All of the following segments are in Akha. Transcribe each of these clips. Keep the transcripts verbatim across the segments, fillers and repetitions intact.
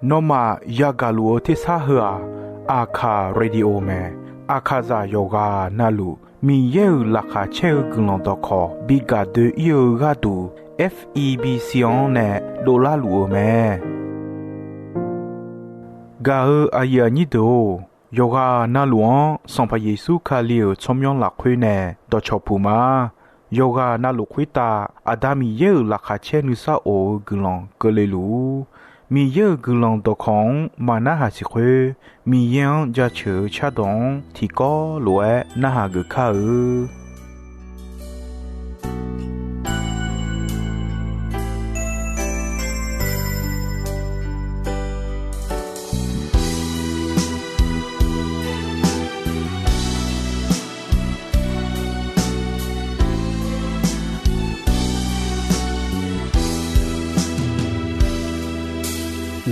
Nawmaf yagaq luf-eu tersar heu-aq, Aqkaq Radio mae. Aqkaqzaq yawqghaq navluf Miqyaer-euq laqkhaq caer-eu guiqlanq dawqkawq bi gaq doe-ir-eu gharduq, F E B C-anr nae dovlar luf-eu mae. Gaq-eu aqyuif aqnyir deuq-or, yawqghaq navluf-anr Sanqpaq Yeqsur Kali-euq tsawrmyanr lafkhoer nae dawqcawq puq ma. Yawqghaq navluf khoertav Aqda Miqyaer-euq laqkhaq caer nuisar of-eu guiqlanq keuvle luf-ur. Miqyaer-euq guiqlanq dawqkawq-anr maqnarhaq siq khoer, Miqyaer-anr jaceuq-eu cardawq-anr tiqkawv lof-aer narhaq geuf kar-eu.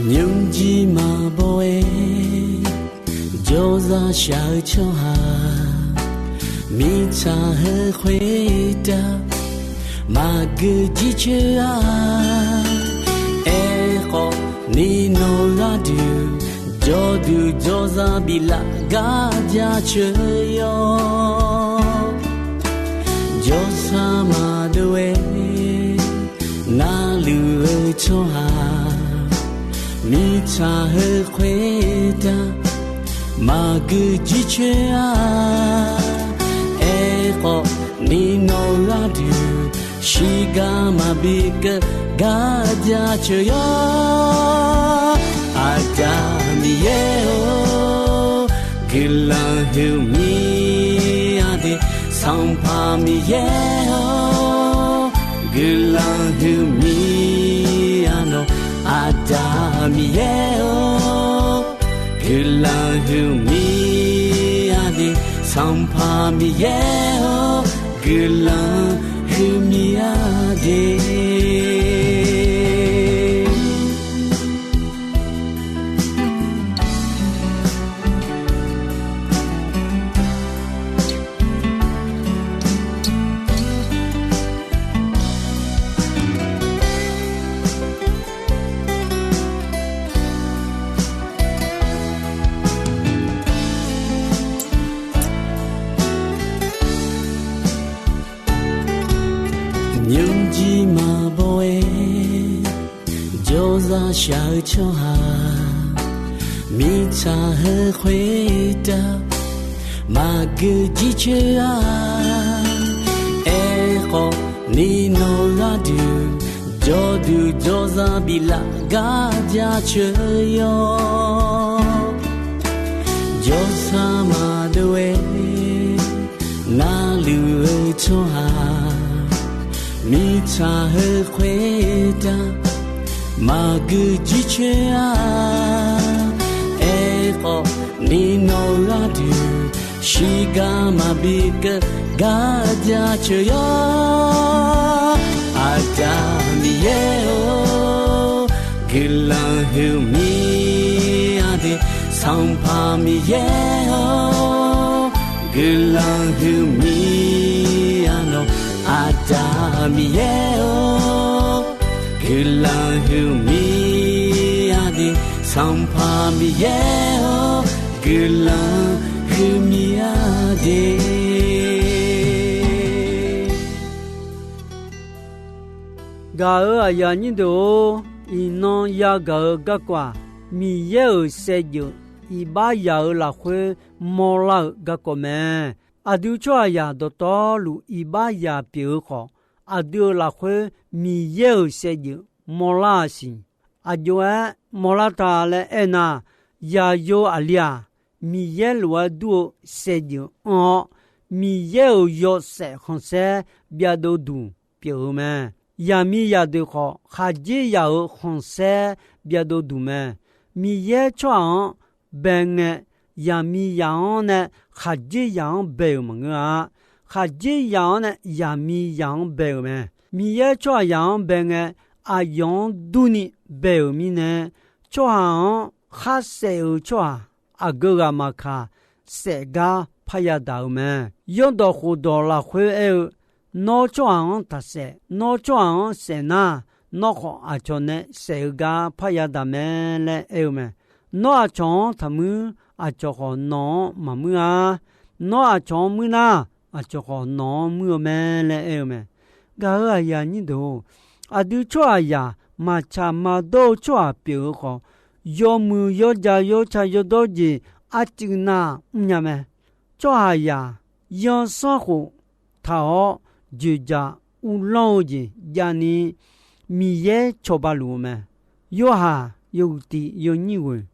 Nymrjir maqbaw-aer jawrzaq shaq-eu tsawrhaq, mirtsaq heu khoertav maqgeu jircoer-a. Aerkhawf, ni nawq gharduq jawrduq jawrzaq biflaf gar jaceuq-awr, jawrsar maqdov-aer narluf-eu tsawrhaq, mirtsaq heu khoertav maqgeu jircoer-a. Aerkhawf, ni nawq gharduq shiqgar maqbi keuv gar jaceuq-awr, Aqda Miqyaer-or, guiqlanq huiqmir-a de. Sanqpaq Miqyaer-or, guiqlanq huiqmir-a nawq, Aqda Miqyaer-or, guiqlanq huiqmir-a de. Sanqpaq Miqyaer-or, guiqlanq huiqmir-a de. Nymrjir maqbaw-aer jawrzaq shaq-eu tsawrhaq, mirtsaq heu khoertav maqgeu jircoer-a. Aerkhawf, ni nawq gharduq jawrduq jawrzaq biflaf gar jaceuq-awr, jawrsar maqdov-aer narluf-eu tsawrhaq, mirtsaq heu khoertav maqgeu jircoer-a. Aerkhawf, ni nawq gharduq shiqgar maqbi keuv gar jaceuq-awr, Aqda Miqyaer-or, guiqlanq huiqmir-a de. Sanqpaq Miqyaer-or, guiqlanq huiqmir-a nawq, Aqda Miqyaer-or, guiqlanq huiqmir-a de. Sanqpaq Miqyaer-or, guiqlanq huiqmir-a de. Gaq-euq aqyuif aqnyir deuq-or, iqnan yagaq-eu garkawv-aq, Miqyaer-euq saevdzeuf iqbax yaq-eu lafkhoer mawrlar-euq garkawv mae. Aqdui tsawrhaqzaq dawqtawvluf iqbax yaq pyeuf-eu khawf, aqdui-euq lafkhoer Miqyaer-euq saevdzeuf mawrlar-a siq. Aqjox-aer mawrlar ta laer aernar, yaqyo aqli-aq, Miqyaer lof-aer dur-eu saevdzeuf anr-awr, Miqyaer-euq yawshaef khanqsaer byadov duq pyeuf-eu mae. Yaqmiqzaq deuq khawf, khaqdzerzaq-euq khanqsaer byadov duq mae. Miqyaer tsawrhaq-anr bae ngae, yaqmiqzaq-anr nae khaqdzerzaq-anr bae-euq maqngeur-a. Khaqdzerzaq-anr nae yaqmiqzaq-anr bae-euq mae. Miqyaer tsawrhaqzaq-anr bae ngae, aqyawf-anr durni bae-euq mirnae, tsawrhaq-anr khar saef-euq tsawrhaq aqgeu ghaq maqkaq, saef gar parya daq-eu mae. Yawrdawq khofdawq lafkhoer aer-eu, Nawr tsawrhaq-anr taqsaef. Nawr tsawrhaq-anr saef nar, Nawr khawf aqcawq nae saef-eu gar parya daq mae laer aer-eu mae. Nawr aqcawq-anr taqmuir, aqcawq khawf nawq-anr maqmuir-a. Nawr aqcawq-anr muir nar, aqcawq khawf nawq-anr muir-eu mae laer aer-eu mae. Gaq-euq aqyuif aqnyir deuq-or, aqdui tsawrhaqzaq maqtsaq maqdawr-eu tsawrhaq pyeuf-eu khawf, yawmuiq yawjaq yawtsaq yawdawr jeq arcuiv nav mrnya mae. Tsawrhaqzaq yansanrkhof taq-awr, dzoeqdzaq uvlanr-eu jeq javni, Miqyaer cawba luf-eu mae. Yorhaq yawhuiq tiq yawnyir ghoeq,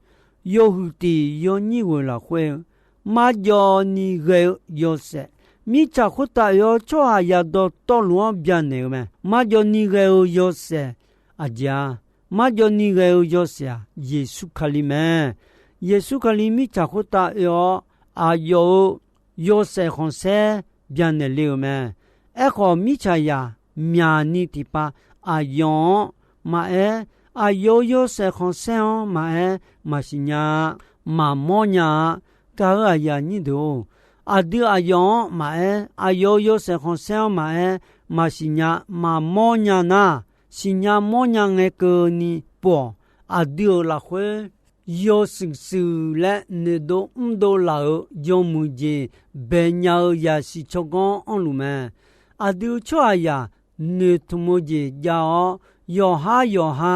yawhuiq tiq yawnyir ghoeq lafkhoer-eu, marjawv ni ghae-eu yawshaef, mirtsaq khoertav oe-awr tsawrhaqzaq dawqtawvluf-anr byanaeq-eu mae. Marjawv ni ghae-eu yawshaef aqjeq-a? Marjawv ni ghae-eu yawshaef-aq, Yeqsur Kali mae. Yeqsur Kali mirtsaq khoertav oe-awr, aqyawf-euq yawshaef khanqsaer byanaeq le-euq mae. Aerkhawf, mirtsaqzaq myaqni tiqpav aqyawf-anr maqaer, aqyawf-euq yawshaef khanqsaer-anr maqaer, maqsiq nya-a, maqmawr nya-a. Gaq-euq aqyuif aqnyir deuq-or, aqdui aqyawf-anr maqaer, aqyawf-euq yawshaef khanqsaer-anr maqaer, maqsiq nya maqmawr nya nar, siqnya mawrnya ngae keuvni pov-awq. Aqdui-euq lafkhoer yawshuif shuif laer noeqdov mrdov laf-euq yawmuiq jeq bae nya-eu yaqsiq tsawrganr anrluf mae. Aqdui tsawrhaqzaq noeqtmq-eu jeq jav-awr, yawqhar yawqha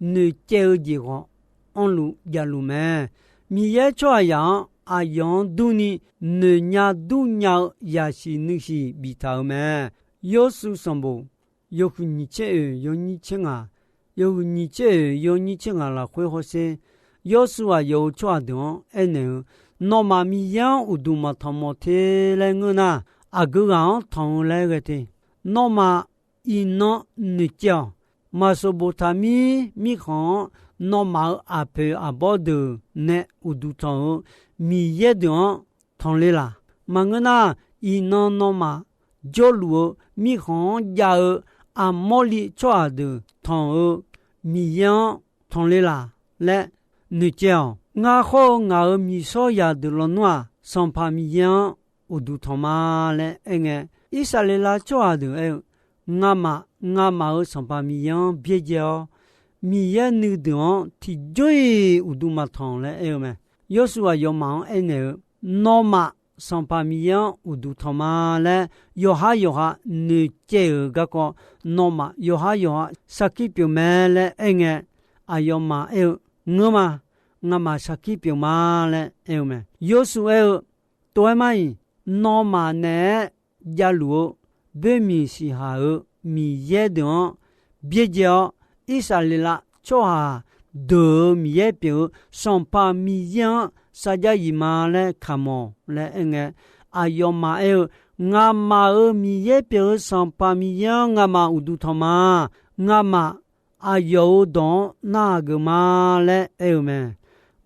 noeqcaev-eu jeq khawf anrluf javluf mae. Miqyaer tsawrhaqzaq-anr aqyawf-anr durni noeqnya durnya-eu yaqsiq nuisiq biftaq-euq mae. Yawrshuif sanqbof yawhuiq nyiq tser oeq yawnyir tser ngaq, yawhuiq nyiq tser oeq yawnyir tser ngaq lafkhoer hawsher, Yawrshuif aqyawf-euq tsawrhaq deuq-anr aernaeq-eu, Nawmaf Miqyaer-anr uqduq maqtanq mawf te laer ngeur nar, aqgeu ghaq-anr tanq-eu laer ghae te. Nawmaf iqnan noeqcaev-awq. Maqsoq boftaq mir mirkhanq-anr nawmaf-euq aqpoeq aqbawr deuq nae uqduq tanq-eu Miqyaer deuq-anr tanq le laq. Maqngeur nar, iqnan nawmaf jawrluf-eu mirkhanq-anr jav-eu Aqmawrliv tsawrhaq deuq tanq-eu Miqyaer-anr tanq le laq laer noeqcaev-awq. Ngar khawr-eu ngaq-euq miqshawr zaqdeuq lawnmr-aq, Sanqpaq Miqyaer-anr uqduq tanq ma laer aerngae, Irsaqleqlav tsawrhaq deuq aer-eu, Ngamaf, ngamaf-euq Sanqpaq Miqyaer-anr byaerdzae-awr, Miqyaer nuideuq-anr tiqjawr-iq uqduq maqtanq laer aer-eu mae. Yawrshuif aqyawfmaf-anr aernaeq-eu, Nawmaf Sanqpaq Miqyaer-anr uqduq tanq ma laer yawqhar yawqha noeqcaev-euq garkawv, nawmaf yawqhar yawqha sarkir pyeuf mae laer aerngae, aqyawfmaf aer-eu, Ngeur ma. Ngamaf sarkir pyeuf ma laer aer-eu mae. Yawrshuif aer-eu, Tov-aer mar-iq, nawmaf naeq-aer javluf-eu boermiq siqhaq-euq Miqyaer deuq-anr byaerdzae-awr, Irsaqleqlav tsawrhaq deuq-euq Miqyaer pyeuf-eu Sanqpaq Miqyaer-anr sarjax yif ma laer kamq-awq laer aerngae, aqyawfmaf aer-eu, Ngamaf-euq Miqyaer pyeuf-eu Sanqpaq Miqyaer-anr ngamaf uqduq tanq ma. Ngamaf aqyawf-euq dawq-anr narhaq geuf ma laer aer-eu mae.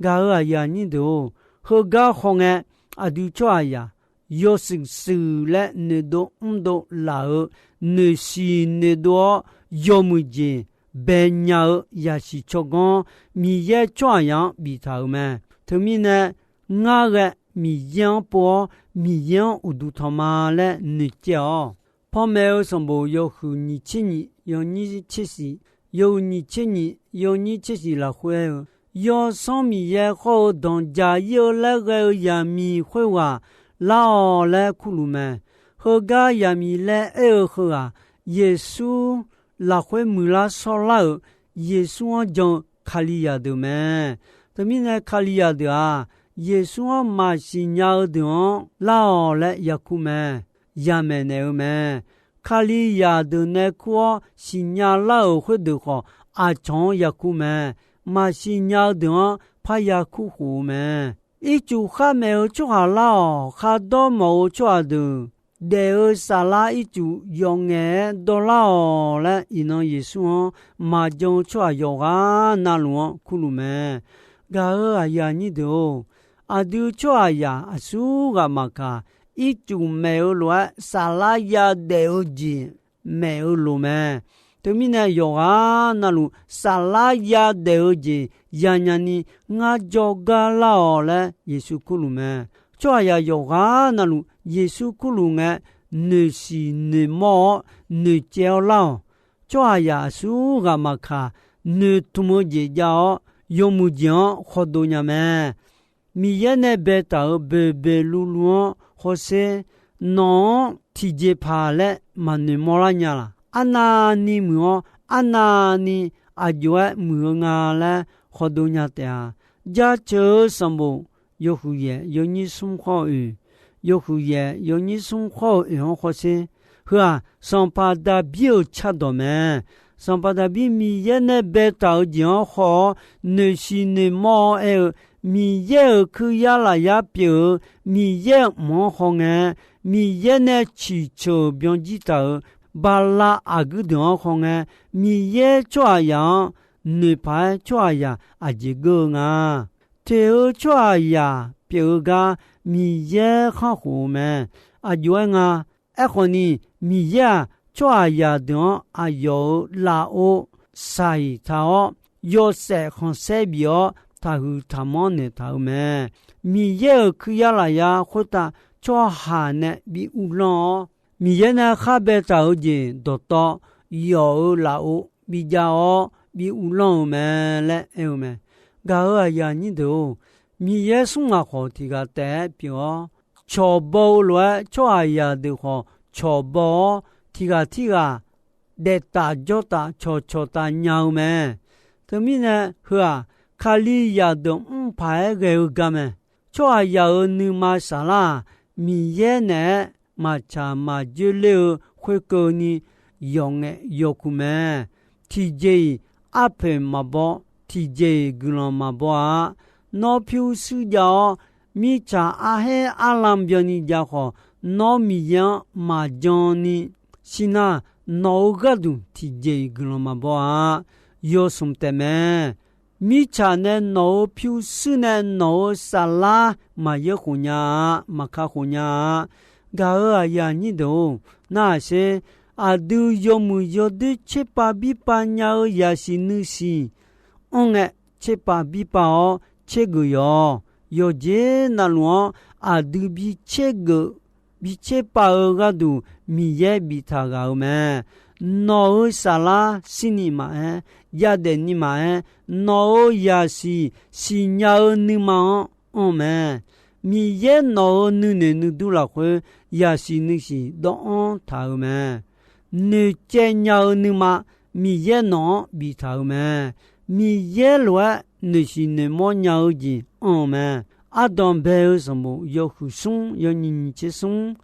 Gaq-euq aqyuif aqnyir deuq-or, heugar khawf ngae, aqdui tsawrhaqzaq yawshuif shuif laer noeqdov mrdov laf-euq noeqshiq noeqdov-awr yawmuiq jeq baenya-eu yaqsiq tsawrganr Miqyaer tsawrhaqzaq-anr biftaq-euq mae. Teumirnae, ngar ghae Miqyaer-anr pov-awr Miqyaer-anr uqduq tanq ma laer noeqcaev-awq. Panmaeq-eu sanqbof yawhuiq nyiq tser nyiq yawnyir tser shiq, yawhuiq nyiq tser nyiq yawnyir tser shiq lafkhoer aer-eu, Yawsanr Miqyaer khawr-eu danqjaq-ir-eu laer ghae-eu zaqmiq khoerghaq lar-awq laer kurluf mae. Heugar zaqmiq laer aer-eu heughaq, Yeqsur lafkhoer muiqlar shawrlar-euq Yeqsur-anr jan-eu Kalizaq deuq mae. Teumirnae Kalizaq deuq-aq, Yeqsur-anr maqsiq nya-eu deuq-anr lar-awq laer yakur mae. Yamaeq naeq-eu mae. Kalizaq deuq nae kur-awr siqnya lar-euq khoerdeuq khawf, aqcawq-anr yakur mae. Maqsiq nya-eu deuq-anr parya kurkhof-eu mae. Ircuf kharmaeq-eu tsawrhaq lar-awq. Khardawr mawf-eu tsawrhaq deuq daef-eu saflar ircuf yawf ngaef-aer dawrlar-awq laer, iqnan Yeqsur-anr maqjan-eu tsawrhaq yawqghaq navluf-anr kurluf mae. Gaq-euq aqyuif aqnyir deuq-or, aqdui tsawrhaqzaq aqsurghaq maqkaq, ircuf maeq-eu lof-aer saflar yadaef-eu jeq maeq-eu loq mae. Teumirnae yawqghaq navluf saflar yadaef-eu jeq yanya ni ngar jawrgar lar-awq laer Yeqsur kurluf mae. Tsawrhaqzaq yawqghaq navluf Yeqsur kurluf ngae, noeqshiq noeqmawr-awr noeqcaev-awr lar-awq. tsawrhaqzaq aqsur ghaq maqkaq, noeqtmq-eu jeq jav-awr, yawmuiq jeq-anr khawdov nya mae. Miqyaer nae baetaq-euq boeqboeq luvluv-anr hawsher, nawq-anr tiqjeqpaq laer maqnoeq mawrlar nya laq? Arnavni muiq-awr, arnavni aqjox-aer muiq-eu nga laer khawdov nya taef-a. Jaceuq-eu sanqbof yawhuiq yaef yawnyir smr khawr-eu oeq, yawhuiq yaef yawnyir smr khawr-eu oeq-anr hawsher. Heu-aq, sanqpaq Daqbir-euq cardawq mae. Sanqpaq Daqbir Miqyaer nae baetaq-eu jeq-anr khawf-awr, noeqshiq noeqmawr-awr aer-eu, Miqyaer-euq kuiryar lafyar pyeuf-eu Miqyaer-euq mq-anr hawngae, Miqyaer nae ciqceuq byanjir taq-euq bala aqguir deuq-anr hawngae, Miqyaer tsawrhaqzaq-anr noeqpaq-aer tsawrhaqzaq aqjeq geur-eu nga. Teq-eu tsawrhaqzaq pyeuf-eu gar Miqyaer khanr khof-eu mae. Aqjox-aer nga. Aerkhawf ni, Miqyaer-aq, tsawrhaqzaq deuq-anr aqyawf-euq lafov shaiq taq-awr, yawshaef khanqsaer bif-awr taqhuiq taqmanr naeqtaq-euq mae. Miqyaer-euq kuiryar lafyar khoertav tsawrhaq nae bi uvlanr-awr, Miqyaer nae khar baetaq-eu jeq dawqtawv yawf-euq lafov bijav-awr bi uvlanr-eu mae laer aer-eu mae. Gaq-euq aqyuif aqnyir deuq-or, Miqyaer smr ghaq khawf tiq ghaq taef-aer pyeuf-awr, cawqbaw-eu lof-aer tsawrhaqzaq deuq khawf cawqbaw-awr, tiq ghaq tirghaq daef taf jawr taf cawqcawq taf nya-eu mae. Teumirnae heu-aq, Kalizaq deuq mr paq-aer ghae-eu gar mae. Tsawrhaqzaq-euq nuima saflar-aq, Miqyaer naeq-aer maqtsaq maqjoer ler-eu khoerkeuvni yawqngaef yawkuq mae. Tiqjeq-iq arpoeq maqbaw, tiqjeq-iq guiqlanq maqbaw-a. Nawr pyurshuir jav-awr, mirtsaq arhaer arlan byanni jav khawf, nawr Miqyaer-anr maqjan ni shir nar, nawq-euq gharduq tiqjeq-iq guiqlanq maqbaw-a. Yawsmq taefmae. Mirtsaq nae nawq-euq pyurshuir nae nawq-euq saflar maqyaer khof nya-a, maqka khof nya-a. Gaq-euq aqyuif aqnyir deuq-or, narhaq sher, aqdui yawmuiq yawdoer tserpav birpav nya-eu yasiq nuisiq anr ngae, tserpav birpav-awr tsergeuf yawq. Yawqjeq navluf-anr aqdui bi tsergeuf bi tserpav-eu gharduq Miqyaer biftaq ghaq-euq mae. Nawq-euq saflar shirni maqaer, yadaef ni maqaer, nawq-euq yasiq siqnya-eu nuima-anr anr mae. Miqyaer nawq-euq nuinoeq nuidur lafkhoer yasiq nuisiq dawvanr taq-euq mae. Noeqcaev nya-eu nuima Miqyaer nawq-anr biftaq-euq mae. Miqyaer lof-aer noeqshiq noeqmawr nya-eu jeq anr-eu mae. Ardanq bae-eu sanqbof yawhuiq smr yawnyir nyiq tser smr,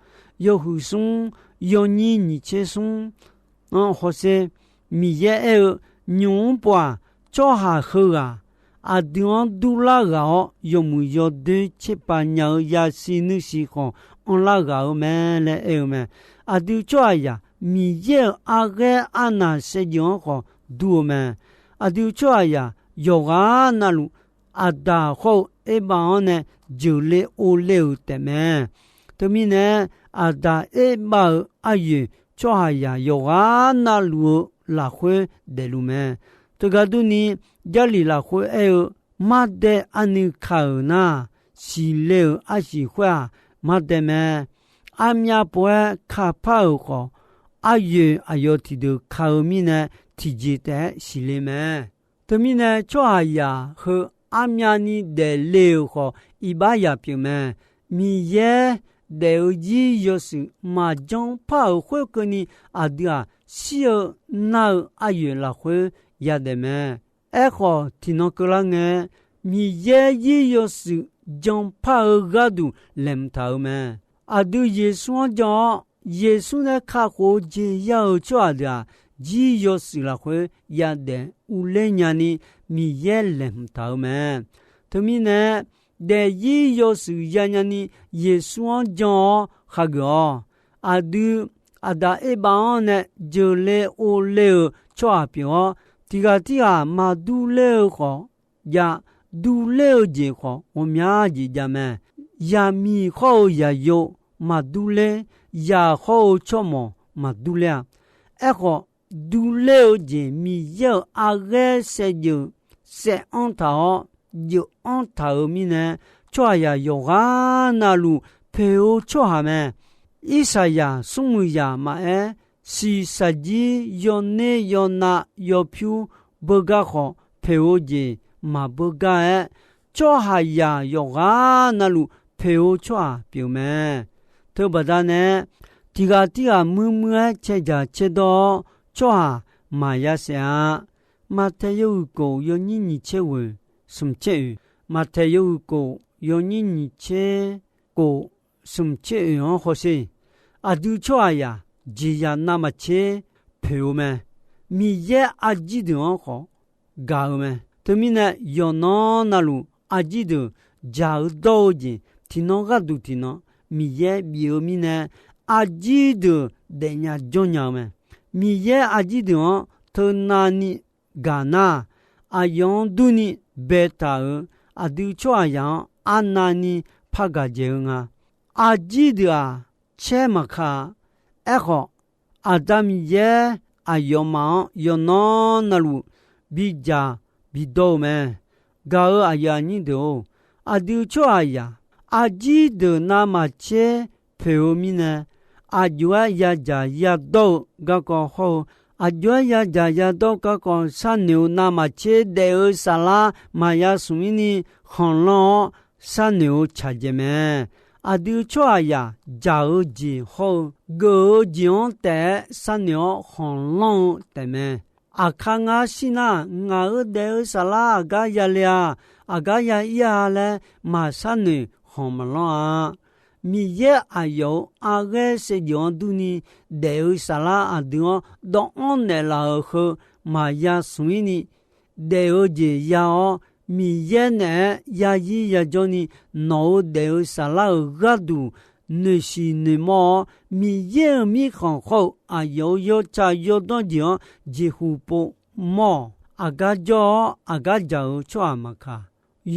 yawhuiq smr yawnyir nyiq tser smr-anr hawsher. Miqyaer aer-eu, nymq-mr pov-aq, tsawrhaq heughaq aqdui-anr durlar ghaq-awr, yawmuiq yawdoer tserpav nya-eu yasiq nuisiq khawf anrlar ghaq-eu mae laer aer-eu mae. Aqdui tsawrhaqzaq Miqyaer-euq arghaer arnaq saevdzeuf-anr khawf dur-eu mae. Aqdui tsawrhaqzaq yawqghaq navluf Aqdaq hawr-eu Erbav-anr nae jeuqle ovle-euq taefmae. Teumirnae, Aqdaq Erbav-euq aryoeq tsawrhaqzaq yawqghaq navluf-eu lafkhoer daefluf mae. Teugar durni, Jarlif lafkhoer aer-eu, mardae arnuiv ka-euq nar, siqle-euq arsiq khoer-aq, mardae mae. Armyav pov-aer kapar-euq khawf, aryoeq aqyawf tiqdeuq ka-eu mirnae, tiqjeq taef-aer siqle mae. Teumirnae, tsawrhaqzaq heu armyavni daefle-euq khawf, iqbax yaq pyeuf mae. Miqyaer daef-eu zir yawshuif maqjanr par-euq khoerkeuvni, aqdui-aq, shir-eu nar-eu aryoeq lafkhoer yadaef mae. Aerkhawf, tiqnan keuvlar ngae, Miqyaer zir yawshuif janr par-eu gharduq laeqhmq taq-euq mae. Aqdui Yeqsur-anr jan-awr, Yeqsur nae kakhof-eu jeq ya-euq tsawrhaq deuq-aq, zir yawshuif lafkhoer yadaef uvler nyani Miqyaer laeqhmq taq-euq mae. Teumirnae, daefzir yawshuif yanya ni Yeqsur-anr jan-awr khageuf-awq. Aqdui Aqdaq Erbav-anr nae jeuqle ovle-euq tsawrhaq pyeuf-awr, tiqghaq tirghaq maqdur ler-eu khawf jav, durler-eu jeq khawf ghawqmya jeq jav mae. Yaqmiq hawr-eu yaqyo maqdur ler, yaq hawr-eu tsawrmawq maqdur ler-a. Aerkhawf, durler-eu jeq Miqyaer-euq arghaer saevdzeuf saev-anr taq-awr, jeuq-anr taq-euq mirnae, tsawrhaqzaq yawqghaq navluf poeq-eu tsawrhaq mae. Irsaqyaq smrmuiq yaq maqaer, shiqshaq jir yawner yawnav yawpyur beugar khawf, poeq-eu jeq maqbeugar-aer, tsawrhaqzaq yawqghaq navluf poeq-eu tsawrhaq pyeuf mae. Teubaqda nae, tiq ghaq tirghaq muir muir-aer cae dzaq cae dawr-awr, tsawrhaq maqya saef-a. Maqtaeq yawhuiq kof yawnyir nyiq tser ghoeq smq tser oeq, Maqtaeq yawhuiq kof yawnyir nyiq tser kof smq tser oeq-anr hawsher. Aqdui tsawrhaqzaq jeqzaq navmaqtser poeq-eu mae. Miqyaer arjir deuq-anr khawf gaq-eu mae. Teumirnae, yawqnan navluf arjir deuq dzaq-eu dawr-eu jeq, tiqnan gharduq tiqnan Miqyaer bif-eu mirnae, arjir deuq daefnya janrnya-eu mae. Miqyaer arjir deuq-anr teunav ni gaq nar, aqyawf-anr durni baetaq-euq aqdui tsawrhaqzaq-anr arnavni par gaq dzaeq-eu nga. Arjir deuq-aq, caer maqka-a. Aerkhawf, Aqda Miqyaer aqyawfmaf-anr yawqnan navluf bidzaq bidawr-eu mae. Gaq-euq aqyuif aqnyir deuq-or, aqdui tsawrhaqzaq arjir deuq navmaqtser poeq-eu mirnae, aqjox-aer yadzaq yadawr-eu garkawv hawr-eu, aqjox-aer yadzaq yadawr garkawv sharnoeq-eu navmaqtser daef-eu saflar maqya smq-ir ni khanqlanr-awr sharnoeq-eu tsaqdzaeq mae. Aqdui tsawrhaqzaq dzaq-eu jeq hawr-eu geuf-eu jeq-anr taef-aer sharnoeq-awr khanqlanr-eu taefmae. Aqkar ngar shir nar, ngaq-euq daef-eu saflar aqgar yale-a, aqgar ya ir-a laer maqsharnoeq khanq maqlanr-a. Miqyaer aqyawf-euq arghaer saevdzeuf-anr durni daef-eu saflar aqdui-anr dawvanr naeqlaf-euq heu maqya smq-ir ni, daef-eu jeq ya-awr, Miqyaer naeq-aer yazir yajawr ni, nawq-euq daef-eu saflar-euq gharduq noeqshiq noeqmawr-awr, Miqyaer-euq mirkhanq hawr-eu aqyawf-euq yawtsaq yawdawr jeq-anr jeqhu pov mawr-awq. Aqgar jawr-awr aqgar dzaq-euq tsawrhaq maqkaq,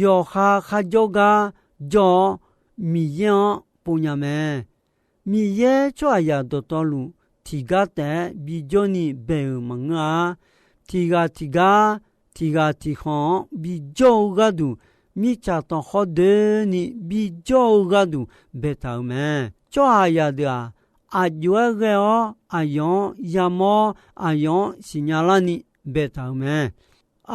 yawqha kharjawr gar jawr-awr Miqyaer-anr povnya mae. Miqyaer tsawrhaqzaq dawqtawvluf tiqgar taef-aer bijawr ni bae-euq maqngeur-a. Tiqghaq tiqgar, tiqghaq tiqkhanq-anr bijawr-eu gharduq, mirtsaq tanqkhawr doeni bijawr-eu gharduq baetaq-euq mae. Tsawrhaqzaq deuq-aq, aqjox-aer ghae-awr aqyawf-anr yamawr, aqyawf-anr siqnya larni baetaq-euq mae.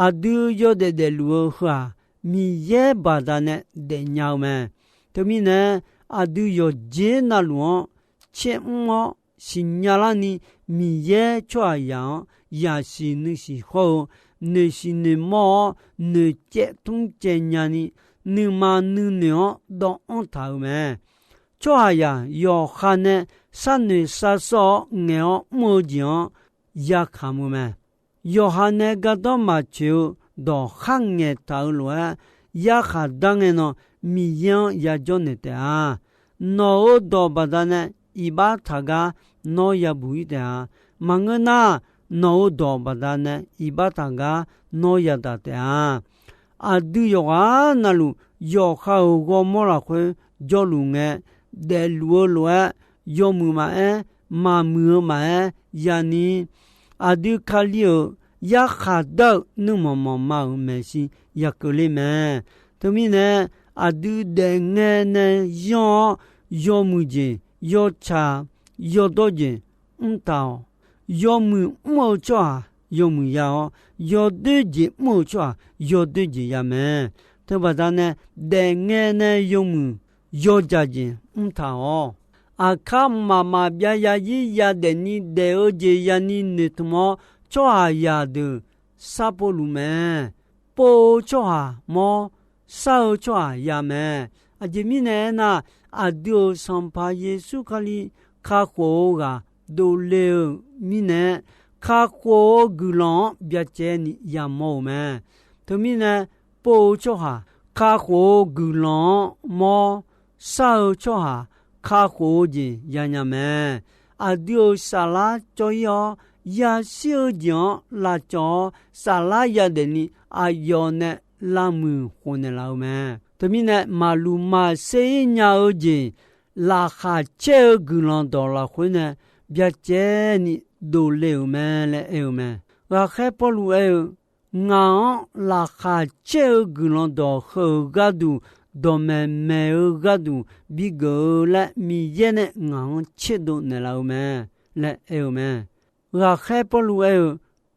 Aqdui yawdaef daefluf-eu heu-aq, Miqyaer baqdanae daefnya-eu mae. Teumirnae, aqdui yawqjeq navluf-anr caer mr-awr siqnya larni, Miqyaer tsawrhaqzaq-anr yasiq nuisiq hawr-eu, noeqshiq noeqmawr-awr noeqcaev tmr caev nyani, nuima nuinoeq-anr dawvanr taq-euq mae. Tsawrhaqzaq yawqha nae sharnoeq sharsawr-awr ngaeq-awr mr-eu jeq-anr yakamq-eu mae. Yawqha nae gardanr maqtsoeq-eu dawq kharngaeq taq-eu lof-aer, yarkhaq dar ngae nan Miqyaer-anr yajawr naeq taef-a. Nawq-euq dawq baqdanae iqbax taq gar nawr yabuq-ir taef-a. Maqngeur nar, nawq-euq dawq baqdanae iqbax taq gar nawr yadaq taef-a. Aqdui yawqghaq navluf yawqha-euq ghawrmawr lafkhoer jawrluf ngae, daefluf-eu lof-aer, yawmuiq maqaer, maqmuiq-eu maqaer yani, aqdui Kali-euq yarkhaq dar-eu nuirmanq manqma-euq maeqshi yakeuvler mae. Teumirnae, aqdui daefngae nae yanr-awr, yawmuiq jeq, yawtsaq, yawdawr jeq mrtaq-awq. Yawmuiq mr-eu tsawrhaq yawmuiq ya-awr, yawdoer jeq mr-eu tsawrhaq yawdoer jeq ya mae. Teubaqda nae, daefngae nae yawmuiq yawdzaq jeq mrtaq-awq. Aqkar mqmaq maqbyav yazir yadaef ni daef-eu jeq yani noeqtmq-awr, tsawrhaqzaq deuq sharpov luf mae. Pov-eu tsawrhaq mawr, shar-eu tsawrhaq ya mae. Aqjeq mirnae aernar, aqdui-euq Sanqpaq Yeqsur Kali kakhof-eu ghaq dovle-eu mirnae, kakhof-eu guiqlanq-anr byacaevni yamawr-euq mae. Teumirnae, pov-eu tsawrhaq kakhof-eu guiqlanq-anr mawr, shar-eu tsawrhaq kakhof-eu jeq yanya mae. Aqdui-euq saflar cawv-ir-awr, yashir-eu jeq-anr lavcawv-awr, saflar yadaef ni aqyawf nae lavmuiq khofnaeq laf-eu mae. Teumirnae, maqluq maqser-ir nya-eu jeq, laqkhaq caer-eu guiqlanq dawq lafkhoer nae byacaevni dovle-euq mae laer aer-eu mae. Ghaqkhaer Pawrluv aer-eu, ngaq-anr laqkhaq caer-eu guiqlanq dawq heu-euq gharduq, dawqmaeq maeq-eu gharduq bigeuf-eu laer Miqyaer nae ngaq-anr tserdov naeqlaf-eu mae. laer aer-eu mae. Ghaqkhaer Pawrluv aer-eu,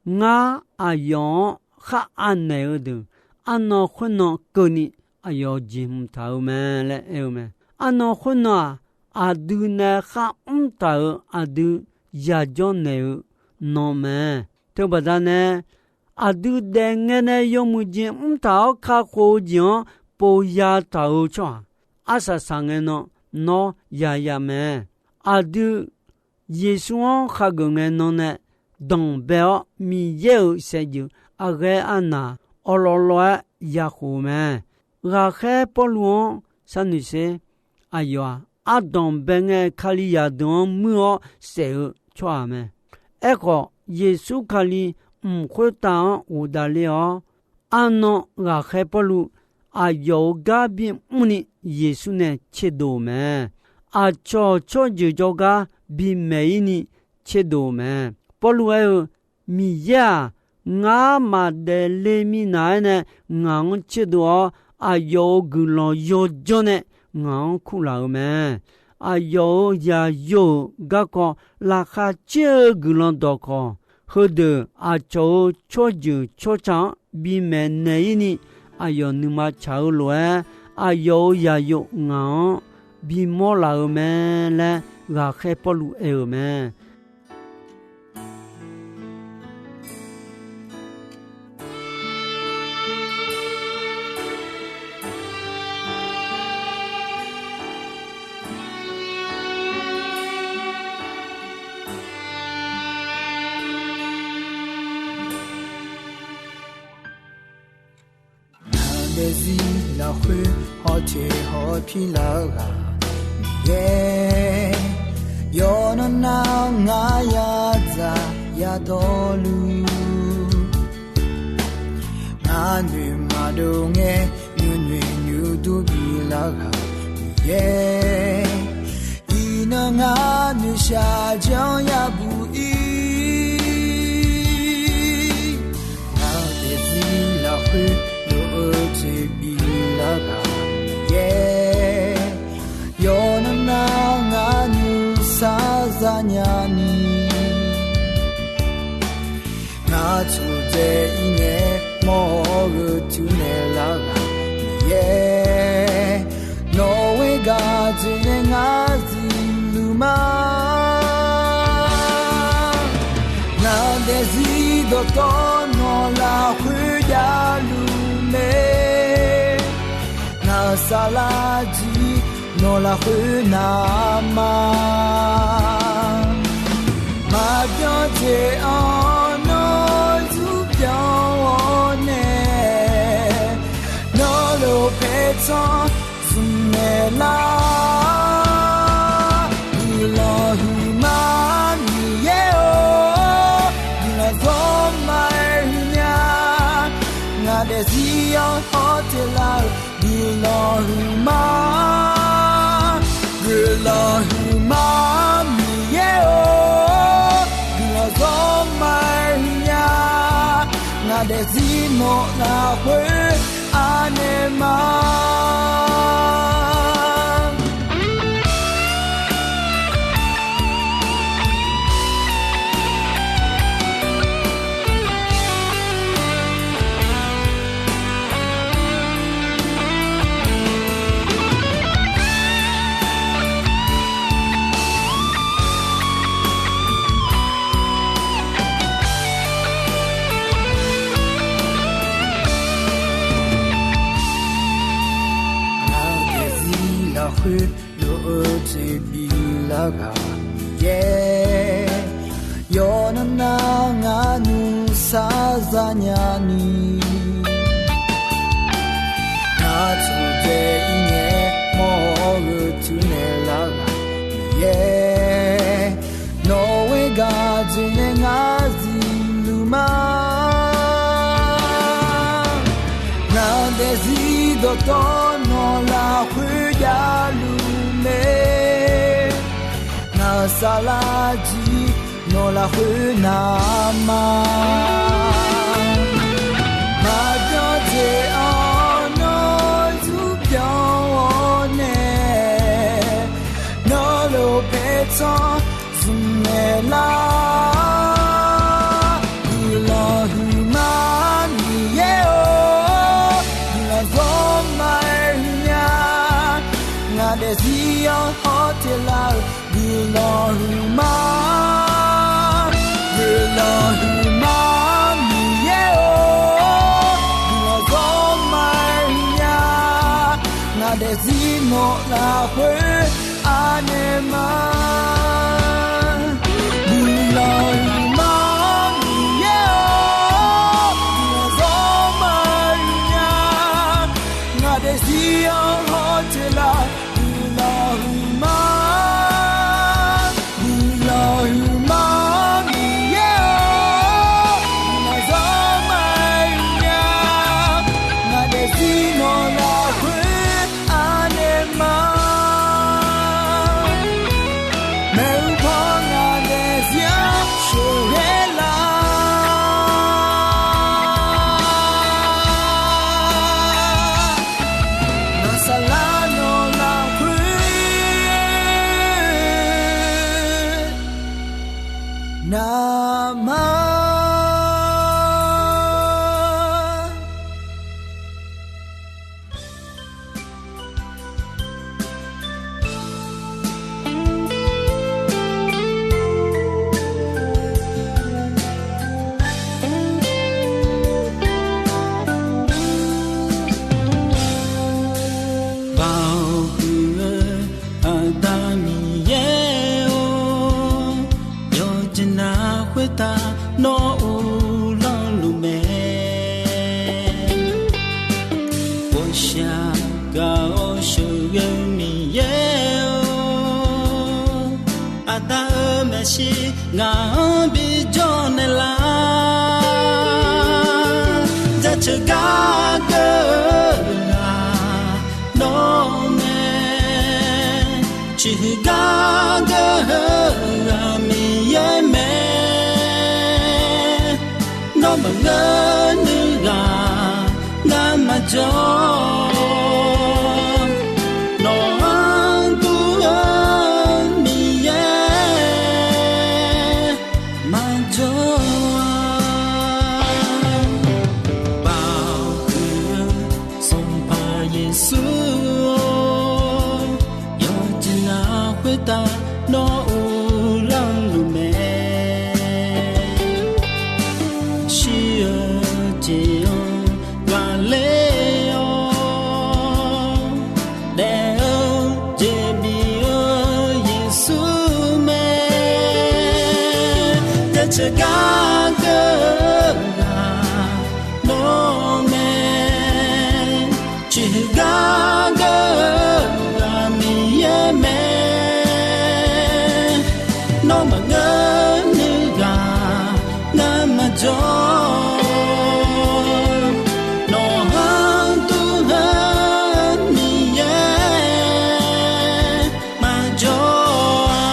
Ngar aqyawf-anr khar anaeq-eu deuq, arnan khoernan keuvni aqyawf jeqhmq taq-eu mae laer aer-eu mae. Arnan khoernan-aq, aqdui nae khar mr taq-euq aqdui yajawr naeq-eu nan mae. Teubaqda nae, aqdui daef ngae nae yawmuiq jeq mr taq-awr kakhof-eu jeq-anr pov ya taq-eu tsawrhaq, arsaq saqngae nan nawr yaya mae. Aqdui Yeqsur-anr khageuf ngae nan nae danqbae-awr, Miqyaer-euq saevdzeuf aqghae arnaq awrlawvlawv-aer yakhof-eu mae. Ghaqkhaer Pawrluv-anr sharnoeq sher. Aqyawf-aq, ardanqbae ngae Kalizaq deuq-anr muir-awr saef-eu tsawrhaq mae. Aerkhawf, Yeqsur Kali mq khoertav-anr ghofdav ler-awr, arnan ghaqkhaer Pawrluv aqyawf-euq gar bimrni Yeqsur nae tserdov-euq mae. Aqcawq tsawrjeuq jawrgar bimaeq-ir ni tserdov-euq mae. Pawrluv aer-eu, Miqyaer-aq, ngar maqdaef le minav-aer nae ngaq-anr tserdov-awr, aqyawf-euq guiqlanq yawdzanr nae ngaq-anr kurlaf-euq mae. Aqyawf-euq yaqyo-euq garkawv laqkhaq caer-eu guiqlanq dawqkawq, heudeuq aqcawq-euq tsawrjeuq tsawrca-anr bimaeq naeq-ir ni aqyawf nuima tsaq-eu lof-aer, aqyawf-euq yaqyo ngaq-anr bimawr laf-euq mae laer, ghaqkhaer Pawrluv aer-euq mae. Ngaq daefzir lafkhoer hawteq hawpir lar-eu ghaq Miqyaer, yawqnan nar ngar yadzaq yadawrluf, ngar noeq maqdov ngae nuinoeq nuidur bilar ghaq Miqyaer, iqnan ngar noeqshaq janr yabuq ir. Ngaq daefzir lafkhoer lof-eu toeqbif lar ghaq Miqyaer, yawqnan nar ngar nuisar zanya ni, ngar tmqdzae ir ngae mawr-eu gheu tuv naeq lar ghaq Miqyaer, nawq-euq gaq dzoeq nae ngar zifluf ma. Ngaq daefzir dawqtawv nawq lafkhoer javluf mae, ngaq-euq saflar jir nawq lafkhoer navma, maqbyan jeq-anr nawr zurbyan-awr nae, nawr lof paertsanr zmqnaeq lar. Guiqlanq huiqma Miqyaer-or, guiqlanq zawr ma-aer huiqnya, ngaq daefzir-anr hawteq lar-eu guiqlanq huiqma, guiqlanq huiqma Miqyaer-or, guiqlanq zawr ma-aer huiqnya, ngaq daefzir nawq lafkhoer anaeq ma. Ngaq-euq daefzir lafkhoer lof-eu toeqbif lar ghaq Miqyaer, yawqnan nar ngar nuisar zanya ni, ngar tmqdzae ir ngae mawr-eu gheu tuv naeq lar ghaq Miqyaer, nawq-euq gaq dzoeq nae ngar zifluf ma. Ngaq daefzir dawqtawv nawq lafkhoer javluf mae, ngaq-euq saflar jir nawq lafkhoer navma, maqbyan jeq-anr nawr zurbyan-awr nae, nawr lof paertsanr zmqnaeq lar-eu guiqlanq huiqma, guiqlanq huiqma, Miqyaer-or, guiqlanq zawr maqhuiq nya. Ngaq daefzir nawq lafkhoer anaeq ma. Guiqlanq huiqma, Miqyaer-or, guiqlanq zawr maqhuiq nya. Ngaq daefzir-anr hawteq lar, guiqlanq huiqma, guiqlanq huiqma, Miqyaer-or, guiqlanq zawr maqhuiq nya. Ngaq daefzir nawq lafkhoer anaeq ma. Maeq-eu paw ngaq daefzir-anr sheuqghae lar. Ngaq saflar nawq lafkhoer navmaqma. Baoq huiq-eu Aqda Miqyaer-or, yawqjeq navluf khoertav nawr uvlanr luf mae. Ghawqshaq gaq-awr sheuqghae-eu Miqyaer-or, Aqda-euq maeqshi ngaq-anr bi jawrnaeq lar. Jaceuq gar geur-eu-aq nawr mae, ciqhuiq gar geur-eu-aq Miqyaer mae. Nawr maqngeur nuighaq ngar maqjawr-awq. Nawq-anr dur-eu Miqyaer maqjawr-a. Baoq huiq-eu Sanqpaq Yeqsur-or, yawqjeq navluf khoertav nawr uvlanr luf mae. Shir-eu jeq-anr ghaqler-awr, daef-eu jeq bif-eu Yeqsur mae. Jaceuq gar geur-eu-aq nawr mae, ciqhuiq gar geur-eu-aq Miqyaer mae. Nawr maqngeur nuighaq ngar maqjawr-awq. Nawq-anr dur-eu Miqyaer maqjawr-a.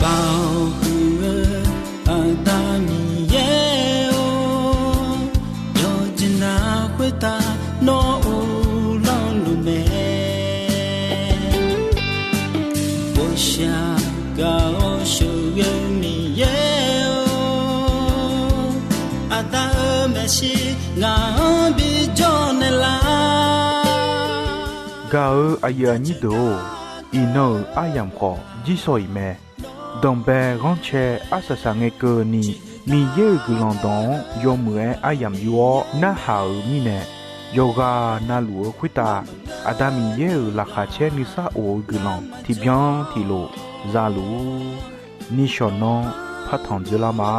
Baoq huiq-eu Aqda Miqyaer-or, yawqjeq navluf khoertav nawr uvlanr luf mae. Ghawqshaq gaq-awr sheuqghae-eu Miqyaer-or, Aqda-euq maeqshi ngaq-anr bi jawrnaeq lar. Gaq-eu aqyuif aqnyir deuq-or, iqnan-euq aryamq khawf jirshaw-iq mae. Danqbae ghanrcae arsaq saq ngae keuvni, Miqyaer-euq guiqlanq dawq-anr yawmuiq-aer aryamq yur-awr narhaq-euq mirnae, yawqghaq navluf-eu khoertav Aqda Miqyaer-euq laqkhaq caer nuisar of-eu guiqlanq tiqbyan tiqlof za luf-ur. Nishawq nanr partanq dzeurlar ma.